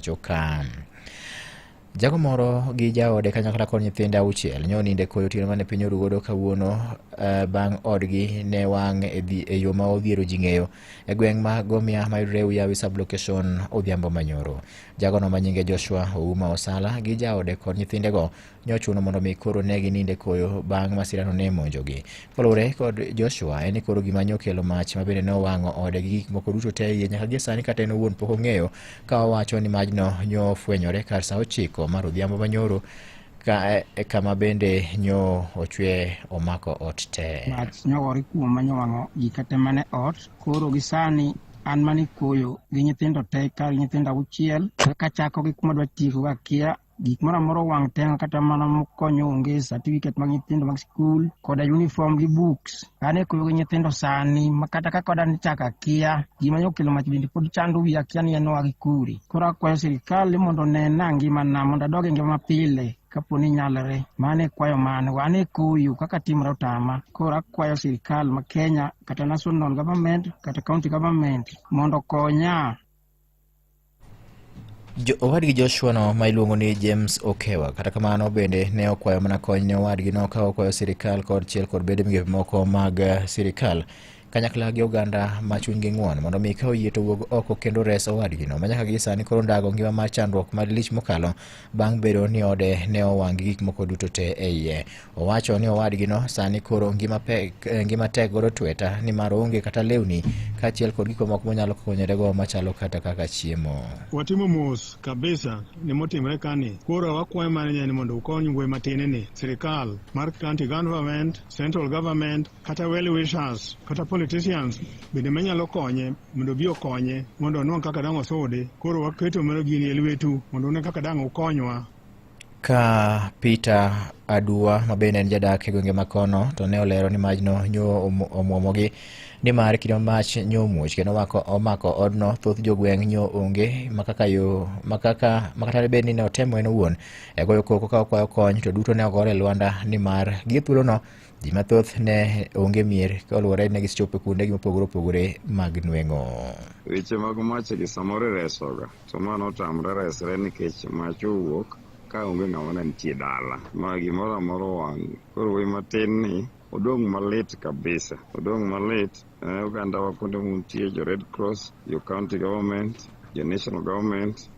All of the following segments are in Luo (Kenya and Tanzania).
Pacho ka. Jago moro gi jaode kanyakla kod nyithinde auchiel nyo oninde koyo otieno mane piny oru godo kawuono bang' odgi ne wang' e yo ma odhiero ji ng'eyo e gweng' ma Gomia mayudore Uyawi sub-location odhiambo manyoro. Jagono ma nyinge Joshua Ouma Osala gi jaode kod nyithindego nyochuno mondo mi koro ne gininde koyo bang' masirano ne monjogi. Kaluwore kod Joshua, en ni koro gima nyokelo mach ma bende nowang'o ode gi gik moko duto te iye nyaka gie sani kata en owuon pok ong'eyo, ka owacho ni majno nyofwenyore kar sa 9 mar odhiambo manyoro ka kama bende nyo ochwe omako ot te. Mach nyogore kuom manyowang'o ji kata mane ot. Koro gi sani an mane koyo gi nyithindo te kar nyithindo auchiel kaka chako gi kuma dwa tieko ga kia gik moro amora owang' te kata mana mokonyo onge, certificate mag nyithindo mag skul koda uniform gi books. An e koyo gi nyithindo sani ma kata kaka wadani chako akia gima nyokelo mach bende pod chando wiya, akia ni en oa gi kure. Koro akwayo sirikal ni mondo onena ngimana mondo adog e ngima mapile kapo ni nyalore. Mano e kwayo mano an e koyo kaka timore otama. Koro akwayo sirikal ma Kenya kata national government kata county government mondo okonya. Owadgi Joshua no ma iluongo ni James Okewa kata kamano bende ne okwayo mana kony ne owadgi no ka okwayo sirikal kod chiel kod bede migepe moko mag sirikal kanyakla gi oganda ma chunygi ng'won mondo mi ka oyie to wuog oko kendo res owadgi no manyaka gi sani koro ndago ngima mar chandruok malich mokalo bang' bedo ni ode ne owang' gi gik moko duto te e iye. Owacho ni owadgi no sani koro ngima pek, ngima tek godo tweta nimar oonge kata lewni kaachiel kod gik mamoko monyalo konyorego machalo kata kaka chiemo. Watimo mos kabisa ni motimre kani. Koro wakwayo mana ni mondo ukony wuoyi matin ni sirikal mar county government, central government, kata well wishers, kata politicians bende manyalo konye mondo obi okonye mondo onwang' kaka dang' osudi. Koro waketo mana gini e lwetu mondo une kaka dang' ukonywa. Ka Peter Adua ma bende en jadak e gwenge makono to ne olero ni majno nyo omuomogi nimar kinde ma mach nyo omuoch kendo omako odno, thoth jogweng' nyo onge makaka yo makaka makata bed ni ne otemo en owuon e goyo koko ka okwayo kony to duto ne ogore e lwanda nimar gie thuolono ji mathoth ne onge mier kaluwore ne gisechopo kuondegi mopogore opogore mag nweng'o. Weche mag mach gi samoro iresoga to ma notamre resre nikech mach owuok ka onge ng'ama ne nitie dala ma gimoro amora owang'. Koro wuoyi matin ni odong' malit kabisa, odong' malit. Oganda wa kuonde muntie, jo Red Cross, jo county government, jo national government,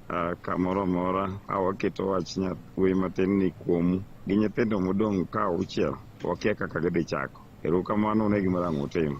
kamoro amora a waketo wach wuoyi matin ni kuomu gi nyithindo modong' ka auchiel wakia kaka gidhi chako. Erokamano ne gima dang' utim.